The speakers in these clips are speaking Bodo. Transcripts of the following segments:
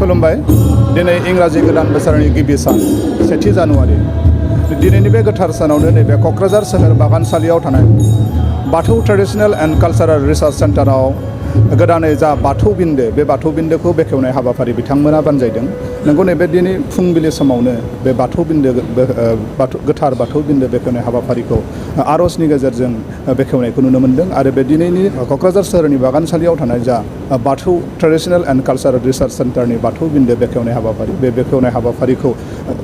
खुलुमबाय दिनै इंराजि गोदान बोसोरनि गिबि सान 1 जानुवारि दिनैनि बे गोथार सानावनो नैबे क'क्राझार सोहोर बागानसालियाव थानाय बाथौ ट्रेडिशनेल एन्ड कालचारेल रिसार्च सेन्टाराव गोदानै जा बाथौ बिन्दो बे बाथौ बिन्दोखौ बेखेवनाय हाबाफारि बिथांमोना बानजायदों। नंगौ नैबे दिनै फुंबिलि समावनो बे बाथौ बिन्दो गोथार बाथौ बिन्दो बेखेवनाय हाबाफारिखौ आर'जनि गेजेरजों बेखेवनायखौ नुनो मोन्दों आरो बे दिनैनि क'क्राझार सोहोरनि बागानसालियाव थानाय जा बाथौ ट्रेडिशनेल एन्ड कालचारेल रिसार्च सेन्टारनि बाथौ बिन्दो बेखेवनाय हाबाफारि बे बेखेवनाय हाबाफारिखौ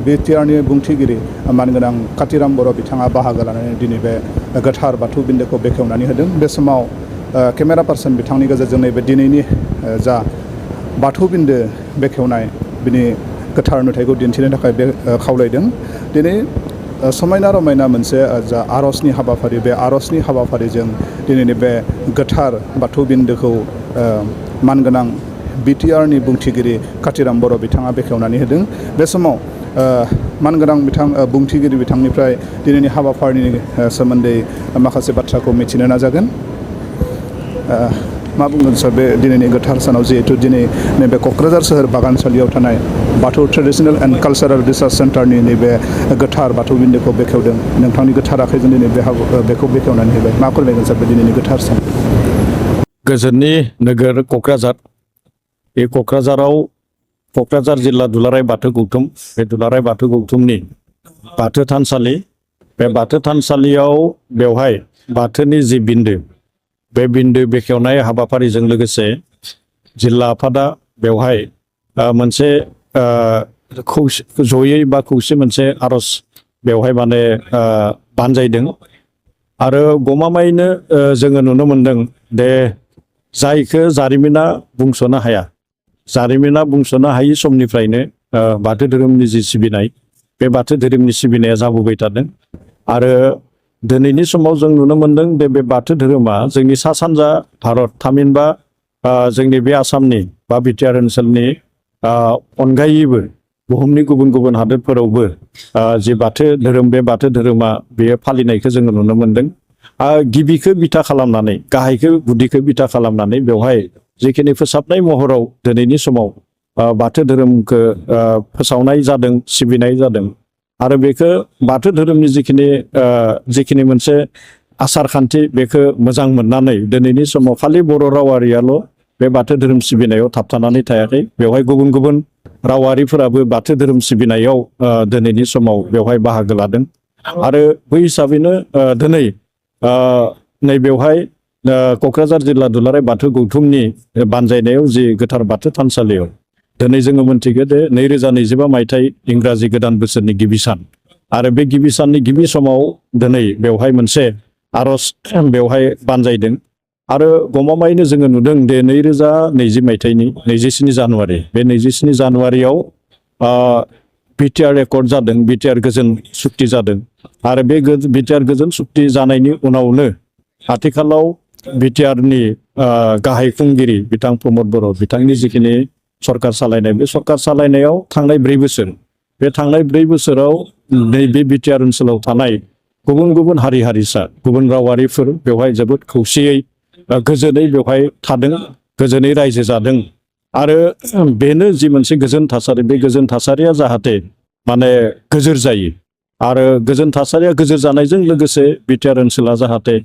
बिटिआरनि बुंथिगिरि मानगोनां कातिराम बर' बिथाङा बाहागो लानानै दिनै बे गोथार बाथौ बिन्दोखौ बेखेवनानै होदों। बे समाव केमेरा पार्सन बिथांनि गेजेरजों नैबे दिनैनि जा बाथौ बिन्दो बेखेवनाय बिनि गोथार नुथायखौ दिन्थिनो थाखाय बे खावलायदों। दिनै समायना रमायना मोनसे जा आर'जनि हाबाफारि बे आर'जनि हाबाफारिजों दिनैनि बे गोथार बाथौ बिन्दोखौ मानगोनां बिटिआरनि बुंथिगिरि कातिराम बर' बिथाङा बेखेवनानै होदों। बे समाव मानगोनां बुंथिगिरि बिथांनिफ्राय दिनैनि हाबाफारिनि सोमोन्दै माखासे बाथ्राखौ मिथिनो नाजागोन। मा बुंगोन सार बे दिनैनि गोथार सानाव जिहेतु दिनै नैबे क'क्राझार सोहोर बागानसालियाव थानाय बाथौ ट्रेडिशनेल एन्ड कालचारेल रिसार्च सेन्टारनि नैबे गोथार बाथौ बिन्दोखौ बेखेवदों नोंथांनि गोथार आखाइजों दिनै बेखौ बेखेवनानै होबाय। मा फोरमायगोन सार बे दिनैनि गोथार सान? गोजोननि नोगोर क'क्राझार बे क'क्राझार जिल्ला दुलाराय बाथौ गौथुम बे दुलाराय बाथौ गौथुमनि बाथौ थानसालि बे बाथौ थानसालियाव बेवहाय बाथौनि जि बिन्दो बे बिन्दो बेखेवनाय हाबाफारिजों लोगोसे जिल्ला आफादा बेवहाय मोनसे जयै बा खौसे मोनसे आर'ज बेवहाय माने बानजायदों आरो गमामायैनो जोङो नुनो मोनदों दे जायखौ जारिमिना बुंस'नो हाया जारिमिना बुंस'नो हायि समनिफ्रायनो बाथौ धोरोमनि जि सिबिनाय बे बाथौ धोरोमनि सिबिनाया जाबोबाय थादों आरो दिनैनि समाव जों नुनो मोनदों दे बे बाथौ धोरोमा जोंनि सा सानजा भारत थामहिनबा जोंनि बे आसामनि बा बिटिआर ओनसोलनि अनगायैबो बुहुमनि गुबुन गुबुन हादोरफोरावबो जि बाथौ धोरोम बे बाथौ धोरोमा बेयो फालिनायखौ जोङो नुनो मोनदों। गिबिखौ बिथा खालामनानै गाहायखौ गुदिखौ बिथा खालामनानै बेवहाय जिखिनि फोसाबनाय महराव दिनैनि समाव बाथौ धोरोमखौ फोसावनाय जादों सिबिनाय जादों आरो बेखौ बाथौ धोरोमनि जिखिनि मोनसे आसार खान्थि बेखौ मोजां मोननानै दिनैनि समाव खालि बर' रावारियाल' बे बाथौ धोरोम सिबिनायाव थाबथानानै थायाखै बेवहाय गुबुन गुबुन रावारिफोराबो बाथौ धोरोम सिबिनायाव दिनैनि समाव बेवहाय बाहागो लादों आरो बै हिसाबैनो दिनै नैबेवहाय क'क्राझार जिल्ला दुलाराय बाथौ गौथुमनि बानजायनायाव जि गोथार बाथौ थानसालियाव दिनै जोङो मोनथिगौ दे 2025 मायथाइ इंराजि गोदान बोसोरनि गिबि सान आरो बे गिबि साननि गिबि समाव दिनै बेवहाय मोनसे आर'ज बेवहाय बानजायदों आरो गमामायैनो जोङो नुदों दे 2020 मायथाइनि 27 जानुवारि बे 27 जानुवारियाव बिटिआर एकर्ड जादों बिटिआर गोजोन सुक्ति जादों आरो बे बिटिआर गोजोन सुक्ति जानायनि उनावनो आथिखालाव बिटिआरनि गाहाय खुंगिरि बिथां प्रमद बर' बिथांनि जिखिनि सरकार सालायनाय बे सरकार सालायनायाव थांनाय 4 बोसोर बे थांनाय 4 बोसोराव नैबे बिटिआर ओनसोलाव थानाय गुबुन गुबुन हारि हारिसा गुबुन रावारिफोर बेवहाय जोबोद खौसेयै गोजोनै बेवहाय थादों गोजोनै रायजो जादों आरो बेनो जि मोनसे गोजोन थासारि बे गोजोन थासारिया जाहाथे माने गोजोर जायो आरो गोजोन थासारिया गोजोर जानायजों लोगोसे बिटिआर ओनसोला जाहाथे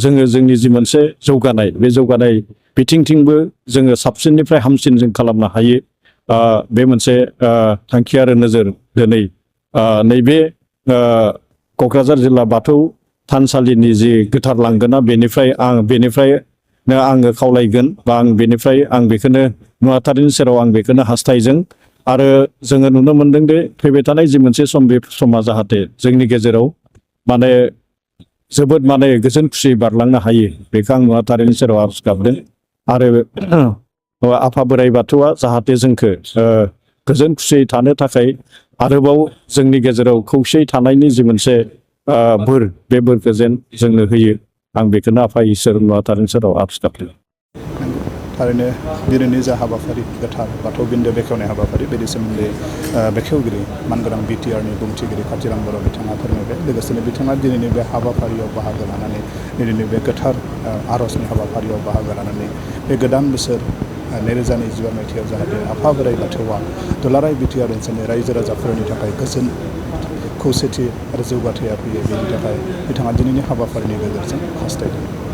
जोङो जोंनि जि मोनसे जौगानाय बे जौगानाय बिथिंथिंबो जोङो साबसिननिफ्राय हामसिन जों खालामनो हायो बे मोनसे थांखि आरो नोजोर दिनै नैबे क'क्राझार जिल्ला बाथौ थानसालिनि जि गोथार लांगोना बेनिफ्रायनो आङो खावलायगोन बा आं बेखौनो नुवाथारिनि सेराव आं बेखौनो हास्थायजों आरो जोङो नुनो मोनदों दे फैबाय थानाय जि मोनसे सम बे समा जाहाथे जोंनि गेजेराव माने जोबोद माने गोजोन खुसि बारलांनो हायो बेखौ आं नुवाथारिनि सेराव आरज गाबदों आरो आफा बोराइ बाथौआ जाहाथे जोंखौ गोजोन खुसियै थानो थाखाय आरोबाव जोंनि गेजेराव खौसेयै थानायनि जि मोनसे बोर बे बोरखौ जेन जोंनो होयो आं बेखौनो आफा इसोर नुवाथारिनि सेराव आरज गाबदों। थारैनो दिनैनि जा हाबाफारि गोथार बाथौ बिन्दो बेखेवनाय हाबाफारि बेनि सोमोन्दै बेखेवगिरि मानगोनां बिटिआरनि बुंथिगिरि कातिराम बर' बिथाङा फोरमायबाय। लोगोसेनो बिथाङा दिनैनि बे हाबाफारियाव बाहागो लानानै दिनैनि बे गोथार आर'जनि हाबाफारियाव बाहागो लानानै बे गोदान बोसोर 2025 मायथाइयाव जाहाथे आफा बोराइ बाथौआ दुलाराय बिटिआर ओनसोलनि रायजो राजाफोरनि थाखाय गोजोन खौसेथि आरो जौगाथाया फैयो बेनि थाखाय बिथाङा दिनैनि हाबाफारिनि गेजेरजों हास्थायदों।